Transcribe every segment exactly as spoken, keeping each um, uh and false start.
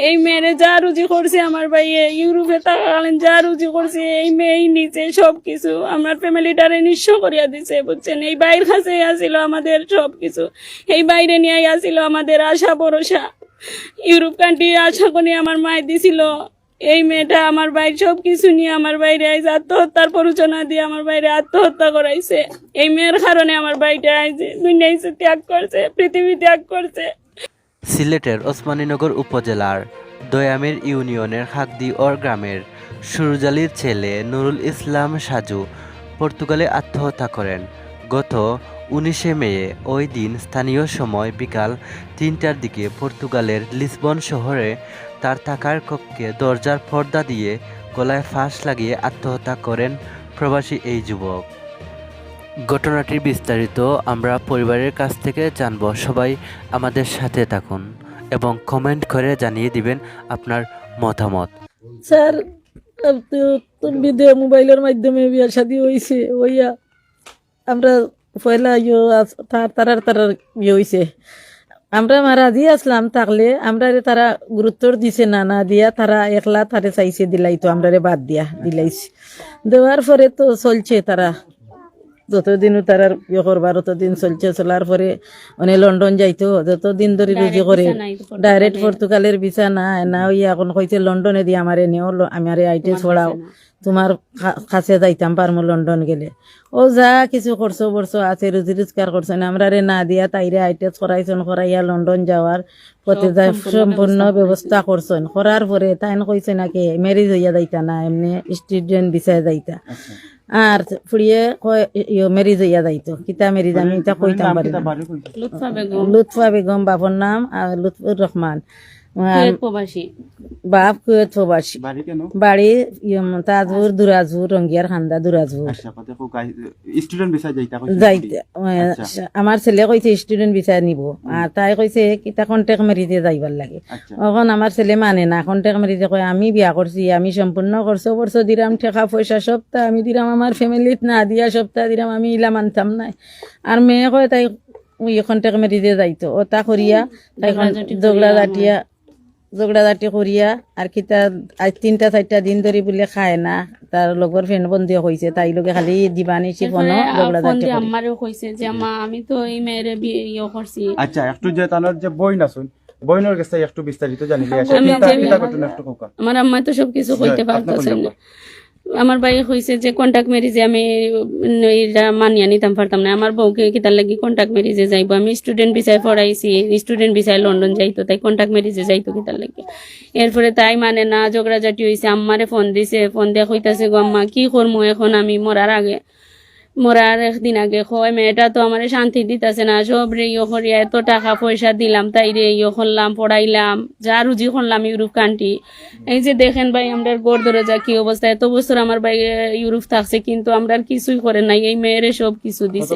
এই মেয়েরে যা রুজি করছে আমার ভাইয়ে, ইউরোপে থাকাকালীন যা রুজি করছে, এই মেয়েই নিছে সব কিছু। আমার ফ্যামিলিটারে নিঃস্ব করিয়া দিছে, বুঝছেন? এই ভাইর কাছেই আছিল আমাদের সব কিছু, এই ভাইরে নিয়াই আছিল আমাদের আশা ভরসা। ইউরোপ কান্ট্রি আশা করি আমার মায় দিছিল। এই মেয়েটা আমার ভাইর সব কিছু নিয়া আমার ভাইরে আইজ আত্মহত্যার প্ররোচনা দিয়া আমার ভাইরে আত্মহত্যা করাইছে। এই মেয়ের কারণে আমার ভাইটা আইজ দুনিয়া ত্যাগ করছে, পৃথিবী ত্যাগ করছে। সিলেটের ওসমানীনগর উপজেলার দয়ামির ইউনিয়নের খাগদি অর গ্রামের সুরুজ আলীর ছেলে নুরুল ইসলাম সাজু পর্তুগালে আত্মহত্যা করেন। গত উনিশে মে ওই দিন স্থানীয় সময় বিকাল তিনটার দিকে পর্তুগালের লিসবন শহরে তার থাকার কক্ষে দরজার পর্দা দিয়ে গলায় ফাঁস লাগিয়ে আত্মহত্যা করেন প্রবাসী এই যুবক। ঘটনাটির বিস্তারিত আমরা পরিবারের কাছ থেকে জানব। সবাই আমাদের সাথে থাকুন এবং কমেন্ট করে জানিয়ে দিবেন আপনার মতামত। স্যার, তো ভিডিও মোবাইলের মাধ্যমে বিয়া শাদী হইছে, হইয়া আমরা পয়লা ইয়ো আস- তার তারার তারার ইয়ে হইছে। আমরা মা রাজি আসলাম, থাকলে আমরারে তারা গুরুত্ব দিছে না, না দিয়া তারা একলা তারে চাইছে দিলাইতো, আমরারে বাদ দিয়া দিলাইছে। দেওয়ার পরে তো চলছে তারা, যতদিনও তারার ইয়ে করবার অতদিন চলছে। চলার পরে মানে লন্ডন যাইতো, যতদিন ধরে রুজি করে, ডাইরেক্ট পর্তুগালের ভিসা না, না ওই এখন কইছে লন্ডনে দিয়ে আমার এনে হলো, আমারে আইটিএস পড়াও, তোমার কা- কাছে যাইতাম পারমু লন্ডন গেলে। ও যা কিছু করছো বরছো আছে, রুজি রোজগার করছো না, আমরারে না দিয়া তাইরে আইটিএস করাইছন, করাইয়া লন্ডন যাওয়ার পথে যায় সম্পূর্ণ ব্যবস্থা করছন। করার পরে তাইন কইছে নাকি ম্যারিজ হইয়া যাইতা না, এমনি স্টুডেন্ট ভিসায় যাইতা। আর ফুড়িয়ে কয় ইয়ো ম্যারিজ হইয়া যাইতো, কিতা ম্যারিজ আমি ইতা কইতাম পারি না। লুৎফা বেগম। লুৎফা বেগম বাপর নাম, আর লুৎফুর রহমান। আর কুয়েত প্রবাসী। বাপ কুয়েত প্রবাসী। বাড়ি কেন? বাড়ি ইয়ো তাজপুর, দুরাজপুর, রঙ্গিয়ার খান্দা, দুরাজপুর। আচ্ছা, কথা কও, গাই- স্টুডেন্ট ভিসা যাইতা কইছে যাইতে, ফুড়ি? আহ, আচ্ছা। আমার ছেলে কইছে স্টুডেন্ট ভিসা নিব, আর তাই কইছে কিতা কন্ট্যাক্ট ম্যারিজে যাইবার লাগে। আচ্ছা। এখন আমার ছেলে মানে না, কন্ট্যাক্ট ম্যারিজে কয় আমি বিয়া করছি, আমি সম্পূর্ণ খরচ বর্ষ দিলাম, টাকা পয়সা সবটা আমি দিলাম, আমার ফ্যামিলিত না দিয়া সবটা দিলাম, আমি ইলা মানতাম না। আর মেয়ে কয় তাই ওই কন্ট্যাক্ট ম্যারিজে যাইতো, ও তা করিয়া তাই ঝগড়াঝাটি ঝগড়া করিয়া জাটিয়া ঝগড়াঝাটি করিয়া আর কিতা আজ তিনটা চারটা দিন ধরি বুলে খায় না। তার লগর ফ্রেন্ড বন্ধুয়ে কইছে, তাই লগে খালি দিবানি চিফনো এরপরে, আহ, ঝগড়াঝাটি ফোন দিয়ে করে। আম্মারেও কইছে যে, "আম্মা, আমি তো এই মেয়েরে বিয়ে ইয়ে করছি।" আচ্ছা, একটু যে তানোর যে বইন আছইন, বইনর গেছে একটু বিস্তারিত জানিলে আসলে আমি কিতা, যে কিতা ঘটনা একটু কউক্কা। আমার আম্মা তো সব কিছু কইতে পারতেছেন না। আমার ভাই কইছে যে কন্ট্যাক্ট ম্যারিজে আমি, উম, এটা মানিয়া নিতাম পারতাম না। আমার বউকে কিতার লাগি কন্ট্যাক্ট ম্যারিজে যাইবো? আমি স্টুডেন্ট ভিসায় পড়াইছি, স্টুডেন্ট ভিসায় লন্ডন যাইতো, তাই কন্ট্যাক্ট ম্যারিজে যাইতো কিতার লাগি? এরপরে তাই মানে না, ঝগড়াঝাটি হইছে। আম্মারে ফোন দিছে, ফোন দিয়া কইতাছে, "গো আম্মা, কি করমু এখন আমি মরার আগে, মরার একদিন আগে?" কয়, "মেয়েটা তো আমারে শান্তি দিতাছে না, সব রে ইয়ে করিয়া এত টাকা পয়সা দিলাম, তাইরে ইয়ে করলাম, পড়াইলাম, যা রুজি করলাম ইউরোপ কান্ট্রি। এই যে দেখেন ভাই, আমরার ঘর দরজা কি অবস্থা, এত বছর আমার ভাই ইউরোপ থাকছে, কিন্তু আমরার কিছুই করে নাই, এই মেয়েরে সব কিছু দিছে।"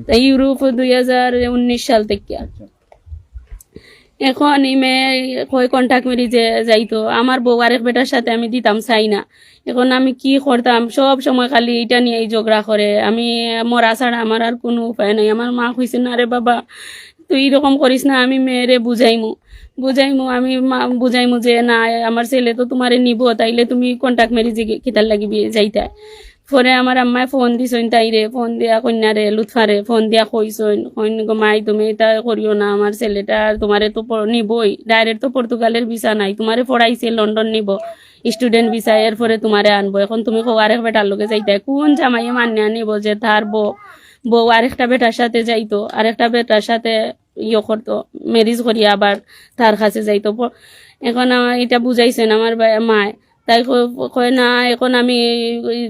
তাই ইউরোপ দুই হাজার উনিশ সাল থেকে। আচ্ছা। এখন ই মেয়ে কয় কন্ট্যাক্ট ম্যারিজে যাইতো, আমার বউ আরেক বেটার সাথে আমি দিতাম চাই না। এখন আমি কি করতাম? সব সময় খালি এটা নিয়েই ঝগড়া করে। আমি মরা ছাড়া আমার আর কোনো উপায় নাই। আমার মা কইছে, "না রে বাবা, তুই এরকম করিস না, আমি মেয়েরে বুঝাইমু, বুঝাইমু, আমি মা বুঝাইমু যে না, আমার ছেলে তো তোমারে নিব, তাইলে তুমি কন্ট্যাক্ট ম্যারিজে কিতার লাগি বিয়ে যাইতা।" পরে আমার আম্মায় ফোন দিছইন তাইরে, ফোন দিয়া কইন্যারে, লুৎফারে ফোন দিয়া কইছইন, "কইন গো মাই, তুমি এটা করিও না, আমার ছেলেটা তোমারে তো প-, নিবই, ডাইরেক্ট তো পর্তুগালের ভিসা নাই, তোমারে পড়াইছে, লন্ডন নিব, স্টুডেন্ট ভিসা, এরপরে তোমারে আনবো। এখন তুমি কও আরেক বেটার লগে যাইতায়, কোন জামাইয়ে মানিয়া নিব যে তার বউ, বউ আরেকটা বেটার সাথে যাইতো, আরেকটা বেটার সাথে ইয়ে করতো, ম্যারিজ করিয়া আবার তার কাছে যাইতো?" প-, এখন আমার এটা বুঝাইছইন আমার বা-, মায়, তাই ক-, কয়, "না, এখন আমি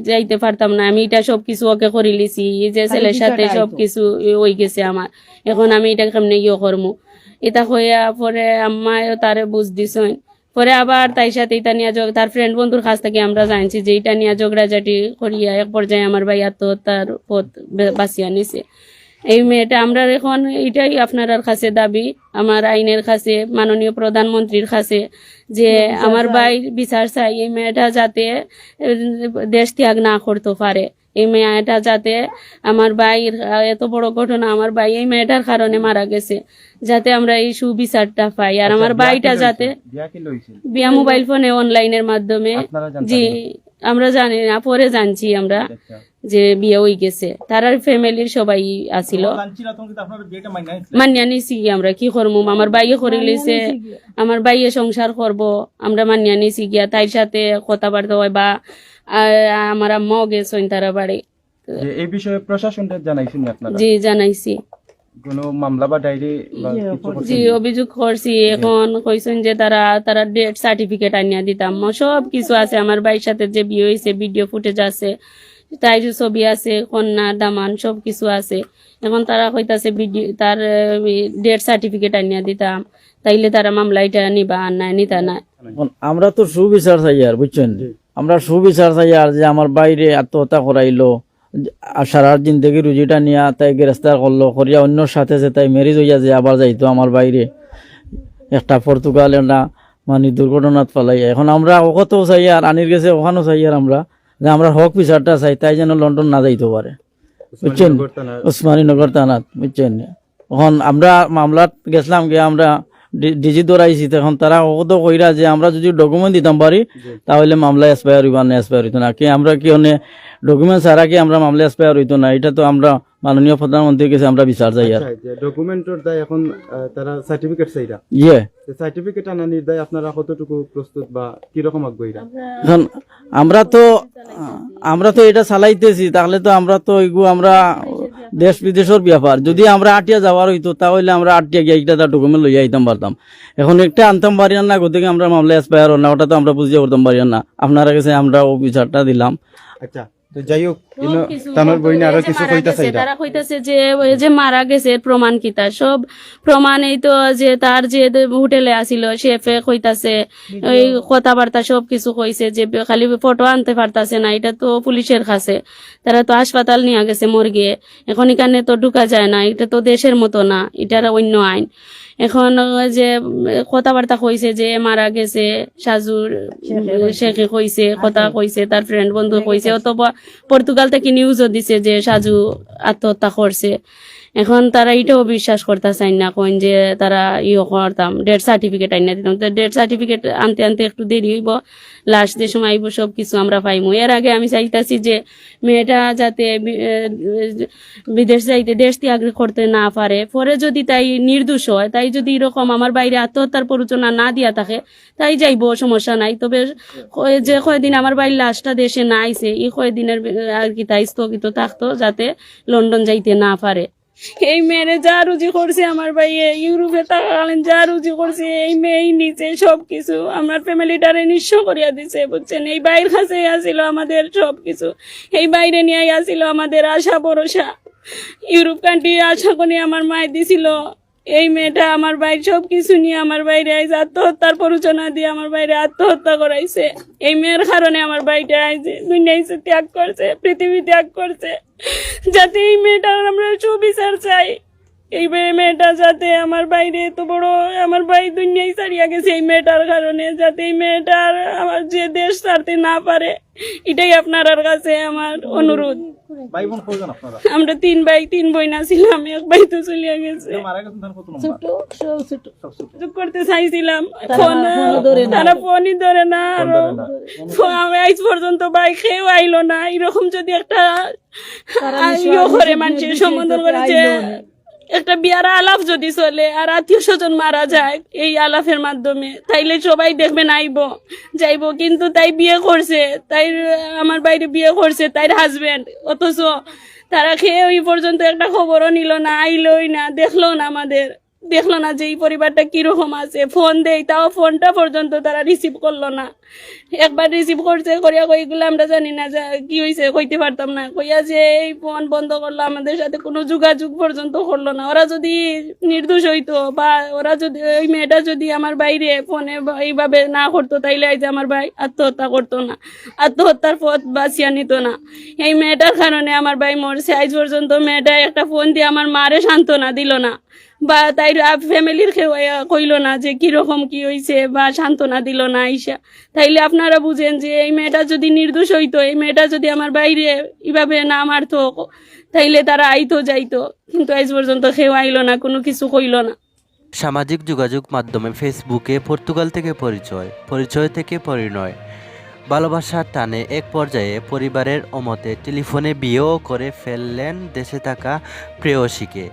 যাইতে পারতাম না, আমি এটা সব কিছু ওকে করি লিছি, এই যে ছেলের সাথে সব কিছু হই গেছে আমার, এখন আমি এটা কেমনে ইয়ে করমু?" এটা কইয়া পরে আম্মায়ও তারে বুঝ দিছইন। পরে আবার তাই সাথে এটা নিয়া ঝগ-, তার ফ্রেন্ড বন্ধুর কাছ থেকে আমরা জানছি যে এটা নিয়া ঝগড়াঝাটি করিয়া এক পর্যায়ে আমার ভাই আত্মহত্যার পথ বে-, বাছিয়া নিছে। এই মেয়েটা, আমরা এখন এটাই আপনারার কাছে দাবি, আমার আইনের কাছে, মাননীয় প্রধানমন্ত্রীর কাছে, যে আমার ভাইর বিচার চাই, এই মেয়েটা যাতে, এ, দেশ ত্যাগ না করতে পারে। এই মেয়েটা যাতে আমার ভাইর, আহ, এত বড় ঘটনা, আমার ভাই এই মেয়েটার কারণে মারা গেছে, যাতে আমরা এই সুবিচারটা পাই। আর আচ্ছা, আমার বিয়া ভাইটা কিলা যাতে হইছিল? বিয়া কিলা হইছিল? বিয়া মোবাইল ফোনে অনলাইনের মাধ্যমে। আপনারা জানতেন জি, না? আমরা জানি না, পরে জানছি আমরা আচ্ছা। যে বিয়া হই গেছে। তারার ফ্যামিলির সবাই আছিল। তখন জানছিল, তখন কিন্তু আপনারা বিয়েটা মানিয়া নিছিল? মানিয়া নিছি গিয়া আমরা, কি করমু? আমার ভাইয়ে করি লইছে, আমার ভাইয়ে সংসার করব, আমরা মানিয়া নিছি গিয়া। তাইর সাথে কথাবার্তা হয় বা, আহ, আমার আম্মাও গেছইন তারা বাড়ি। যে এই বিষয়ে প্রশাসনরে জানাইছেন আপনারা? জি, জানাইছি। কোনো মামলা বা ডায়েরি বা ইয়ে, কিছু করছেন? জি, অভিযোগ করছি। এখন কইছেন যে তারা, তারা ডেথ সার্টিফিকেট আনিয়া দিতাম। ম-, সব কিছু আছে, আমার ভাইর সাথে যে বিয়ে হইছে, ভিডিও ফুটেজ আছে, তাইর ছবি আছে, কন্যা, দামান, সব কিছু আছে। এখন তারা কইতাছে ভিডিও, তার, আহ, ডেথ সার্টিফিকেট আনিয়া দিতাম, তাইলে তারা মামলা এটা নিবা, আর নাই নিতা না। এখন আমরা তো সুবিচার চাই আর, বুঝছেন? আমরা সুবিচার চাই আর, যে আমার ভাইরে আত্মহত্যা করাইলো, আর সারা জিন্দেগি রুজিটা নিয়া তাই গ্রেফতার করলো, করিয়া অন্যর সাথে যে তাই ম্যারেজ হইয়া যে আবার যাইতো আমার ভাইরে একটা পর্তুগাল একটা মানে দুর্ঘটনাত ফালাইয়া। এখন আমরা ওখানেও চাই আর আনির গেছে ওখানেও চাই আর আমরা, যে আমরা হক বিচারটা চাই, তাই যেন লন্ডন না যাইতে পারে, বুঝছেন? উসমানীনগর থানার। উসমানীনগর থানাত, বুঝছেন? এখন আমরা মামলাত গেছিলাম গিয়া, আমরা ডি-, ডিজি ধরাইছি, তখন তারা কত কইরা যে আমরা যদি ডকুমেন্ট দিতাম পারি, জি। তাহলে মামলা এক্সপায়ার হইবা না, এক্সপায়ার হইতো না। কি আমরা কি অনে ডকুমেন্ট ছাড়া কি আমরা মামলা এক্সপায়ার হইতো না? এটা তো আমরা মাননীয় প্রধানমন্ত্রীর কাছে আমরা বিচার চাই আর। আচ্ছা, যে ডকুমেন্টর দায় এখন, আহ, তারা সার্টিফিকেট চাইরা। ইয়ে। তো সার্টিফিকেট আনানির দায় আপনারা কতটুকু প্রস্তুত বা কিরকম আগ্রহীরা? এখন আমরা তো, আমরা তো এটা চালাইতেছি, তাহলে তো আমরা তো এগু আমরা দেশ বিদেশর ব্যাপার। যদি আমরা আটিয়া যাওয়ার হইতো, তাহলে আমরা আটিয়া গিয়া একটা তার ডকুমেন্ট লইয়া আইতাম পারতাম। এখন একটা আনতাম পারি না, গতিকে আমরা মামলা এক্সপায়ার না, ওটা তো আমরা বুঝিয়া করতাম পারি না। আপনারা গেছে আমরা ও বিচারটা দিলাম। আচ্ছা, তো যাই হোক, সব ইনো কিছু তানোর বইনে আরো এই যে কিছু মারা কইতা গেছে, চাইরা। তারা কইতাছে যে ওই যে মারা গেছে, এর প্রমাণ কিতা? সব প্রমাণ এই তো যে তার যে হোটেলে আছিল, শেফে কইতাছে, ওই কথাবার্তা সব কিছু কইছে যে বে-, খালি ফটো আনতে পারতাছে না, এটা তো পুলিশের কাছে, তারা তো হাসপাতাল নিয়ে গেছে মর্গে, এখন এখানে তো ঢুকা যায় না, এটা তো দেশের মতো না, এটার অন্য আইন। এখন ওই যে, উম, কথাবার্তা কইছে যে মারা গেছে, সাজুর, উম, শেখে কইছে। শেখে কইছে, কথা আচ্ছা। কইছে, তার ফ্রেন্ড বন্ধু শেখে কইছে, কইছে। অথবা পর্তুগাল থেকে নিউজও দিছে যে সাজু আত্মহত্যা করছে। এখন তারা এটাও বিশ্বাস করতে চায় না, কইন যে তারা ইয়ে করতাম, ডেথ সার্টিফিকেট আনিয়া দিতাম। তো ডেথ সার্টিফিকেট আনতে আনতে একটু দেরি হইব, লাশ যে সময় আইব সব কিছু আমরা পাইমু। এর আগে আমি চাইতাছি যে মেয়েটা যাতে বি-, এ, বিদেশ যাইতে, দেশ ত্যাগ করতে না পারে, পরে যদি তাই নির্দোষ হয়, তাই যদি এরকম আমার ভাইরে আত্মহত্যার প্ররোচনা না দিয়া থাকে, তাই যাইব, সমস্যা নাই। তবে কয়-, যে কয়দিন আমার ভাইর লাশটা দেশে না আইছে, এই কয়দিনের, এ, আর কি তাই স্থগিত থাকতো, যাতে লন্ডন যাইতে না পারে। এই মেয়েরে যা রুজি করছে আমার ভাইয়ে, ইউরোপে থাকাকালীন যা রুজি করছে, এই মেয়েই নিছে সব কিছু। আমার ফ্যামিলিটারে নিঃস্ব করিয়া দিছে, বুঝছেন? এই ভাইর কাছেই আছিল আমাদের সব কিছু, এই ভাইরে নিয়াই আছিল আমাদের আশা ভরসা। ইউরোপ কান্ট্রি আশা করি আমার মায় দিছিল। এই মেয়েটা আমার ভাইর সব কিছু নিয়া আমার ভাইরে আইজ আত্মহত্যার প্ররোচনা দিয়া আমার ভাইরে আত্মহত্যা করাইছে। এই মেয়ের কারণে আমার ভাইটা আইজ দুনিয়া ত্যাগ করছে, পৃথিবী ত্যাগ করছে। যাতে এই মেয়েটার আমরা সুবিচার চাই, এই মেয়ে-, মেয়েটা যাতে আমার ভাইরে এত বড়, আমার ভাই দুনিয়া ছাড়িয়া গেছে এই মেয়েটার কারণে, যাতে এই মেয়েটার আমার যে দেশ ছাড়তে না পারে, এটাই আপনারার কাছে আমার অনুরোধ। ভাই বোন কয়জন আপনারা? আমরা তিন ভাই, তিন বোন আছিলাম, এক ভাই তো চলিয়া গেছে। যে মারা গেছেন তার কত নম্বর? ছোট, সব ছোট। সব ছোট। যোগাযোগ করতে চাইছিলাম, তারা ফোন, ফোনও ধরে না। তারা ফোনই ধরে না, ফোন আরো ধরে না। ফো-, আমি আইজ পর্যন্ত ভাই কেউ আইলো না। এরকম যদি একটা তারা আর নিঃস্ব ইয়ে করে আদমী মানুষের বিশেষ সম্বোধন করে যে আইলো না। একটা বিয়ার আলাপ যদি চলে আর আত্মীয় স্বজন মারা যায় এই আলাপের মাধ্যমে, তাইলে সবাই দেখবেন আইব, যাইব। কিন্তু তাই বিয়ে করছে, তাই আমার ভাইরে বিয়ে করছে তাইর হাজবেন্ড, অথচ তারা কেউ এই পর্যন্ত একটা খবরও নিল না, আইলই না, দেখলো না আমাদের, দেখলো না যে এই পরিবারটা কিরকম আছে। ফোন দেই, তাও ফোনটা পর্যন্ত তারা রিসিভ করলো না। একবার রিসিভ করছে, করিয়া কই, "এগুলা আমরা জানি না, যা, কি হইছে, কইতে পারতাম না।" কইয়া যে এই ফোন বন্ধ করলো, আমাদের সাথে কোনো যোগাযোগ পর্যন্ত করলো না। ওরা যদি নির্দোষ হইতো বা ওরা যদি, ওই মেয়েটা যদি আমার ভাইরে ফোনে বা এইভাবে না করতো, তাইলে আইজ আমার ভাই আত্মহত্যা করতো না, আত্মহত্যার পথ বাছিয়া নিত না। এই মেয়েটার কারণে আমার ভাই মরছে। আইজ পর্যন্ত মেয়েটা একটা ফোন দিয়া আমার মারে সান্ত্বনা দিল না। বা তাইর ফ্যামিলির কেউ আইয়া কইলো না যে কিরকম কি হইছে বা সান্ত্বনা দিল না আইসা। তাইলে আপনারা বুঝেন যে এই মেয়েটা যদি নির্দোষ হইতো, এই মেয়েটা যদি আমার বাইরে ইভাবে না মারতো, তাইলে তারা আইতো যাইতো, কিন্তু আজ পর্যন্ত কেউ আইলো না, কোনো কিছু কইলো না। সামাজিক যোগাযোগ মাধ্যমে ফেসবুকে পর্তুগাল থেকে পরিচয়, পরিচয় থেকে পরিণয়। ভালোবাসার টানে এক পর্যায়ে পরিবারের অমতে টেলিফোনে বিয়েও করে ফেললেন দেশে থাকা প্রেয়সীকে।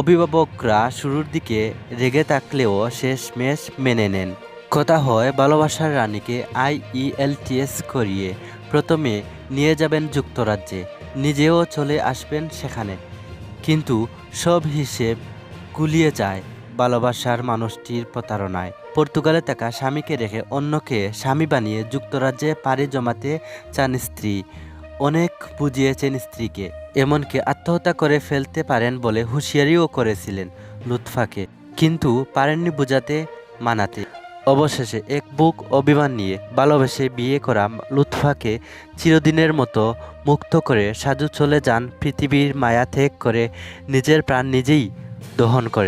অভিভাবকরা শুরুর দিকে রেগে থাকলেও শেষমেশ মেনে নেন। কথা হয় ভালোবাসার রানীকে আইইএলটিএস করিয়ে প্রথমে নিয়ে যাবেন যুক্তরাজ্যে, নিজেও চলে আসবেন সেখানে। কিন্তু সব হিসেব গুলিয়ে যায় ভালোবাসার মানুষটির প্রতারণায়। পর্তুগালে থাকা স্বামীকে রেখে অন্যকে স্বামী বানিয়ে যুক্তরাজ্যে পাড়ি জমাতে চান স্ত্রী। অনেক বুঝিয়েছেন স্ত্রীকে, এমনকি আত্মহত্যা করে ফেলতে পারেন বলে হুঁশিয়ারিও করেছিলেন লুৎফাকে, কিন্তু পারেননি বুঝাতে, মানাতে। অবশেষে এক বুক অভিমান নিয়ে ভালোবেসে বিয়ে করা লুৎফাকে চিরদিনের মতো মুক্ত করে সাজু চলে যান পৃথিবীর মায়া ত্যাগ করে, নিজের প্রাণ নিজেই দহন করে।